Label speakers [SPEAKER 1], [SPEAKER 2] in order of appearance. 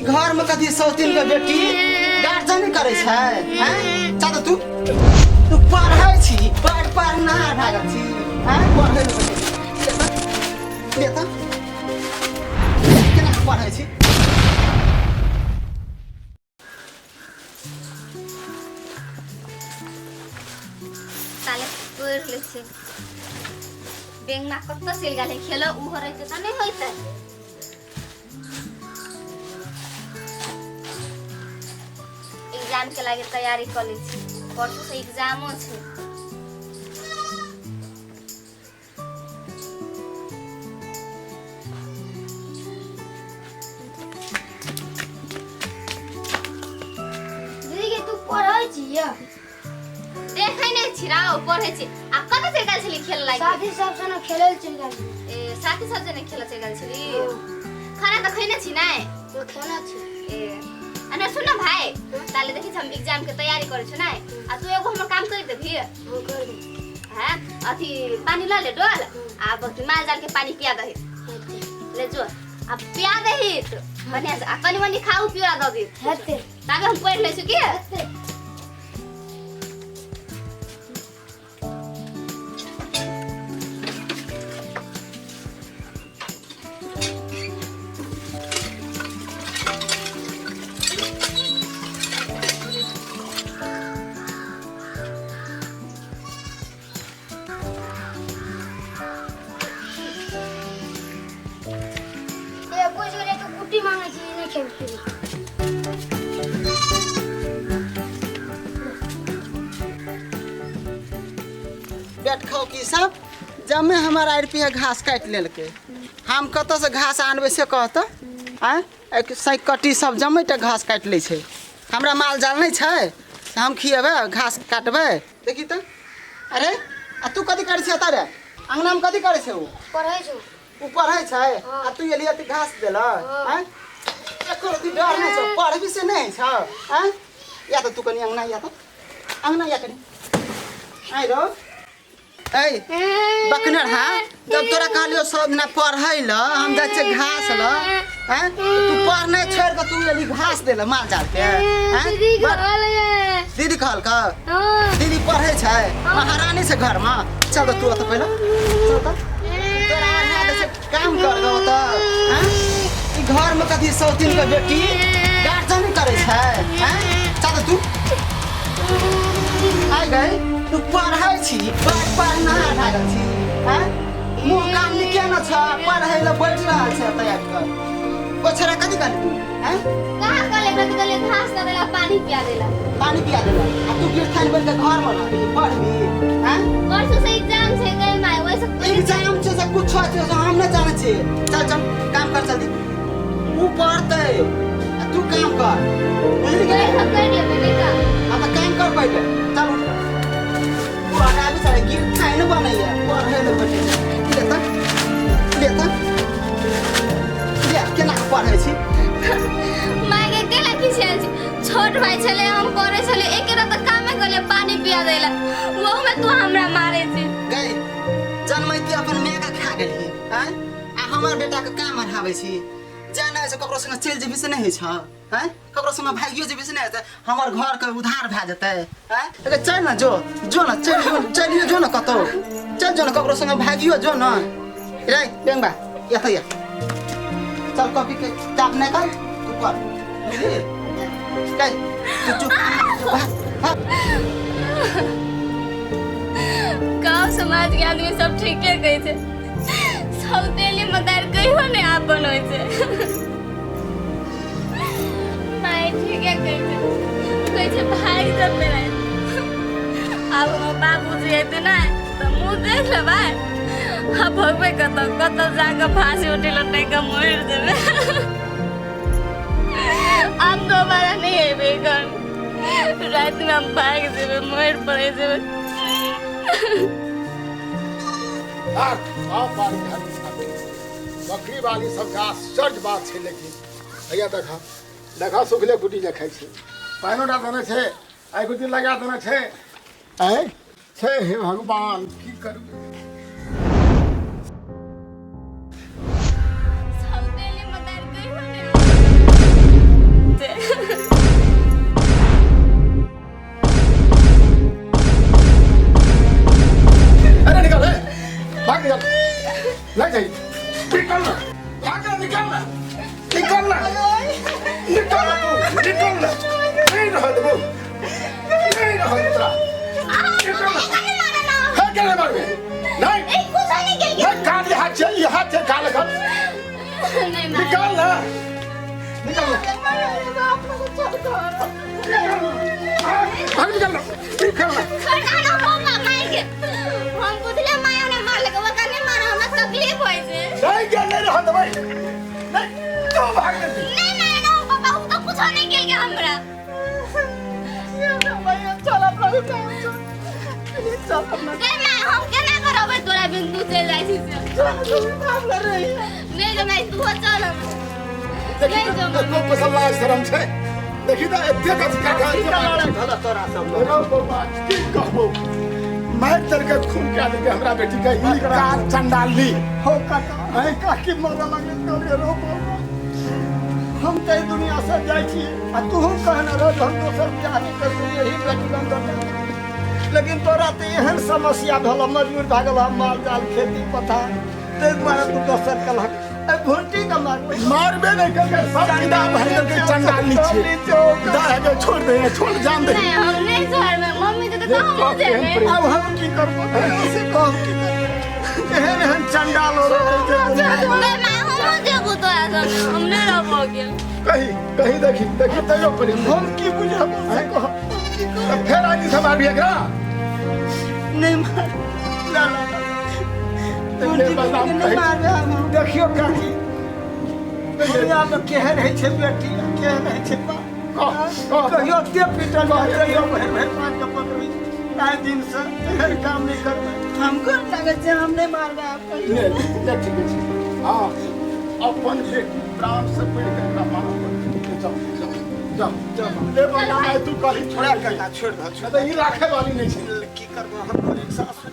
[SPEAKER 1] घर में कथी सौतीन के बेटी गार्जियन करे छै हैं चल तू तू पढ़ै छी पढ़ पढ़ ना भागल छी हैं पढ़ै ले ले त केना के पढ़ै छी
[SPEAKER 2] ताले पढ़ि लै छियै बेंगना कतऽ चलि गेल है खेल ओहो रहितै तऽ नहि होइतै एग्जाम के लागे तैयारी कऽ लै छी परसू से एग्जामो छै
[SPEAKER 3] दीदी के तू पढ़ै छियै
[SPEAKER 2] देखै नहि छी राव पढ़ै छी आ कतऽ चलि गेल छली खेल लागे
[SPEAKER 3] साथी सब संगे खेलै लए चलि गेल
[SPEAKER 2] ए साथी सब जने खेल चलि गेल छली खाना तऽ खैने छी नहि
[SPEAKER 3] तो खेना छी
[SPEAKER 2] ए आ नहि सुन न भाइ ताले देखै छी हम एग्जाम के तैयारी करै छी नहि आ तू एगो हमर काम करि देबही
[SPEAKER 3] हम कर दे
[SPEAKER 2] हैं अथी पानी ल ले डोल आ बाकी माल जाल के पानी पिया दही ले जो आ पिया दही तो बढ़िया से आ कनी मनी खाऊ पिया दही
[SPEAKER 3] हेतै
[SPEAKER 2] ताबे हम पढ़ि लै छी की
[SPEAKER 3] हेतै ए बुझ गेलै तू कुट्टी मांगै छी नहि खेबै
[SPEAKER 1] बेट खाओ की सब जमे हमर आरि पिया घास काटि लेलकै हम कतऽसँ घास आनबै से कहतऽ आँय एक सैकटी सब जमेटा घास काटि लै छै हमरा माल जाल नहि छै से हम खिएबै घास काटबै देखी तऽ अरे आ तू कथी करै छै एतऽ रे अङ्गनामे कथी करै छै उ
[SPEAKER 3] पढ़ै छौ
[SPEAKER 1] उ पढ़ै छै
[SPEAKER 3] हाँ।
[SPEAKER 1] आ तू एलियै तऽ घास देलक
[SPEAKER 3] हाँ।
[SPEAKER 1] आँय एको रत्ती डर नहि छौ पढ़बी से नहि छौ आँय या तऽ तू कनि अङ्गना या तऽ अङ्गना या कनि आँय रौ ऐ बकनर हाँ जब तोरा कहलियो सब दिना पढ़ै ल हम जाइ छियै घास ल हैं तू पढ़ने छोड़ के तू एली घास दे ल माल जाल के हैं
[SPEAKER 3] दीदी कहल
[SPEAKER 1] दीदी कहलक
[SPEAKER 3] हाँ
[SPEAKER 1] दीदी पढ़ै छै महारानी छै घर में चल तऽ तू ओतऽ पहिले चल तऽ तोरा आधा दै छै काम कर गो तऽ हैं ई घर में कथी सौतीन के बेटी गार्जियन करै छै हैं चल तऽ तू आइ गई तू पढ़ै छी पढ़ पढ़ना लागल छी हैं मुँह कान निके न छ पढ़ै लए बैठ रहल छै एतऽ आबि कऽ ओ छोरा कथी कहली तू हैं
[SPEAKER 2] कहाँ कहले कथी कहले घास दऽ देला पानी पिया देला
[SPEAKER 1] पानी पिया देला आ तू गिरथान बन के घर में रहबी पढ़बी हैं
[SPEAKER 2] परसों से एग्जाम छै गई माय ओइ से
[SPEAKER 1] एग्जाम छै से कुछ छै से हम नहि जानै छियै चल चल काम कर जल्दी ऊ पढ़तै आ तू काम कर बुझली कि
[SPEAKER 2] हम कर लेबै नहीं का
[SPEAKER 1] हाँ तऽ काम कर पहिले चल उठ पढ़ाबी चले गिर खाइ न बनैया पढ़ै लए बैठे छै ले तऽ ले तऽ ले केना कऽ पढ़ै छी
[SPEAKER 2] माय के केला खिसियाल छी छोट भाई छले हम करे छले एके रात कामे करले पानी पिया देला वहु में तू हमरा मारे छी
[SPEAKER 1] गई जनमैती अपन माय के खा गेलही आँय आ हमर बेटा के काम मढ़ाबै छी जाना से ककरो संगे चलि जेबही से नहि होइ छौ आँय ककरो संगे भागियो जेबही से नहि हेतै हमर घरके उधार भए जेतै आँय अरे चल न जो जो न चल जो चलियो जो न कतौ चल जो न ककरो संगे भागियो जो न रे बेंगबा या या चल कॉपी के किताब निकाल तू पढ़ बुझली चल तू चुप भाग, भाग।
[SPEAKER 2] गांव समाज के आदमी सब ठीके कहै छै सौतेली मदार कहियो नहि आपन होइ छै माय ठीके कहै छै कहै छै भाग जते रहे आब हमर बाबूजी एतै ने तऽ मुँह देख लेबै आ भगबै कतऽ कतऽ जाकऽ फाँसी उठे लटकि कऽ मरि जेबै आब दोबारा नहि एबै घर रातिमे हम भागि जेबै मरि पड़ै जेबै
[SPEAKER 4] आब बारी झाड़ी साथे बकरी वाली सबके आश्चर्य बात छै लेकिन भैया देखा देखा सुखले कुटी जे खाइ छै पानिओ टा देने छै आइ कुटी लगा देने छै आँय छै हे भगवान की करबै
[SPEAKER 2] सौतेली मदार कहियो नहि
[SPEAKER 4] छै खा ले खा।
[SPEAKER 2] नहीं माय।
[SPEAKER 4] निकाल ना, निकाल ना। भाग, निकाल ना, निकाल ना।
[SPEAKER 2] छोड़ ना मम्मा मार के। हम बुझले माय हमरा मारलक, ओकरा नहीं मार, हमरा तकलीफ होइ छै।
[SPEAKER 4] नहीं गेल, नहीं रहत भाई, नहीं तू भाग जल्दी।
[SPEAKER 2] नहीं माय ना पापा, उ तो कुछो नहीं केलकै हमरा।
[SPEAKER 1] चल अपना काम चल, चल अपना।
[SPEAKER 2] गै माय, हम केना करबै तोरा बिन? तू चलि जाइ छी से। नहीं गे माय, तू चल हम।
[SPEAKER 4] देखी
[SPEAKER 2] नहीं
[SPEAKER 4] तऽ
[SPEAKER 2] जो
[SPEAKER 4] एको पैसा लाज शरम छै? देखी तऽ एतेक अथी काका एतेक
[SPEAKER 5] लड़ाइ भेल तोरा सब
[SPEAKER 4] रौ बाबा, की कहबो, मारि तर के खून कए देलकै हमरा बेटी के ई कार चंडाली।
[SPEAKER 5] हो काका, ऐ काकी मरऽ लगलै तोरे। रो बाबा, हम तऽ एहि दुनिया से जाइ छी आ तूहू कहने रह जे हम दोसर बियाह नहि करबै, यही बेटी लग। लेकिन तोरा तऽ एहन समस्या भेल, मजबूर भए गेल माल जाल खेती पथार, ताहि दुआरे तू दोसर केलहक। एहि घुंटी के मारबै।
[SPEAKER 4] मारबे नहि केलकै, सब विदा भरि देलकै। चंडाली छियै। दाय गे, छोड़ दे, छोड़, जान दे।
[SPEAKER 2] नहीं, हम नहीं छोड़बै मम्मी तऽ हम जेबै।
[SPEAKER 5] आब हम की करबो से कहब? की करबै? एहन एहन चंडाल रहै छै दुनिया मे।
[SPEAKER 2] गै माय, हमहूँ जेबो तोरा संगे, हम नहीं रहबो गेल।
[SPEAKER 4] कही कही, देखी देखी, तैयो प्रेम।
[SPEAKER 5] हम की बुझबो से कहब? की करब?
[SPEAKER 4] फेर आज सब आबि एकरा।
[SPEAKER 1] नहीं मार।
[SPEAKER 5] ला ला ला।
[SPEAKER 1] नहीं मारबै हम।
[SPEAKER 5] देखियो काकी, दुनिया में केहन होइ छै बेटी आ केहन होइ छै बाप।
[SPEAKER 4] कह, कह।
[SPEAKER 5] कहियो ते पीटल जाय, कहियो भरि भरि पान के पकड़ै। आइ दिन से एहन काम नहि करबै।
[SPEAKER 1] हमको लगै छै हम नहीं मारबै आब कहियो।
[SPEAKER 4] ले ले, ठीक छै। हाँ, अपन बेटी प्राण से बढ़ि के एकरा मानऽ पड़तै। चल चल, जा जा, ले बना। तू कही छोड़ा
[SPEAKER 5] काका, छोड़ि दह।
[SPEAKER 4] तऽ ई राखे वाली नहि छै।
[SPEAKER 5] की करबो, हम गरीब सासु।